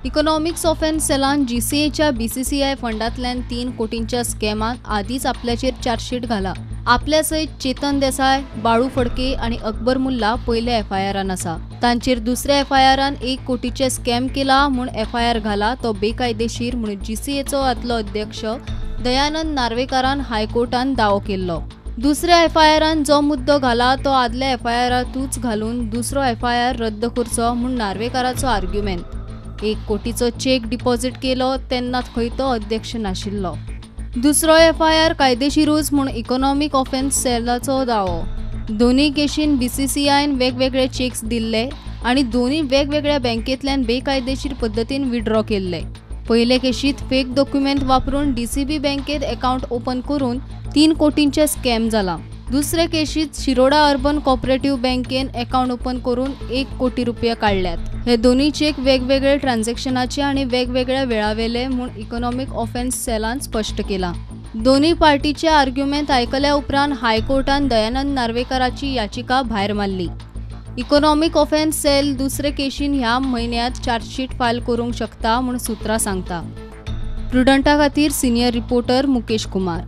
Economics offence सेलान जीसीएच्या BCCI फंडांतल्यान 3 कोटींच्या स्कॅमांत आदींच आपल्याचेर chargesheet घाला. आपल्या सयत चेतन देसाय, बाळू फडके आनी अकबर मुल्ला पयल्या एफआयआरान आसा. तांचेर दुसऱ्या एफआयआरान 1 कोटीचे स्कॅम केला म्हूण एफआयआर घाला तो बेकायदेशीर म्हूण जीसीएचो आदलो अध्यक्ष दयानंद नार्वेकारान हायकोर्टान दावो केल्लो. दुसऱ्या एफआयआरान जो मुद्दो घाला तो आदल्या एफआयआरांतूच घालून दुसरो एफआयआर रद्द करचो म्हूण नार्वेकाराचो आर्ग्युमेंट. 1 कोटीचो चेक डिपॉझिट केलो तेन्ना खंय तो अध्यक्ष नाशिल्लो. दुसरो एफआयआर कायदेशीरूच म्हूण इकॉनॉमिक ऑफेन्स सेलाचो दावो. दोनूय केशीन बीसीसीआयन वेगवेगळे चेक्स दिल्ले आनी दोनूय वेगवेगळ्या बँकेंतल्यान बेकायदेशीर पद्दतीन विड्रॉ केल्ले. पयले केशींत फेक डॉक्युमेंट वापरून डीसीबी बँकेत अकावंट ओपन करून 3 कोटींचे स्कॅम जाला. दुसरे केशींत शिरोडा अर्बन कॉपरेटिव्ह बँकेन अकावंट ओपन करून 1 कोटी रुपया काडल्यात. हे दोनूय चेक वेगवेगळे ट्रान्झॅक्शनाचे आनी वेगवेगळ्या वेळावेले म्हूण इकॉनॉमिक ऑफेन्स सेलान स्पश्ट केलां. दोनूय पार्टीचे आर्ग्युमेंट आयकल्या उपरांत हायकोर्टान दयानंद नार्वेकाराची याचिका भायर मारली. इकॉनॉमिक ऑफेन्स सेल दुसरे केशीन ह्या म्हयन्यांत चार्जशीट फायल करूंक शकता म्हूण सुत्रां सांगता. प्रुडंटा खातीर सिनियर रिपोर्टर मुकेश कुमार.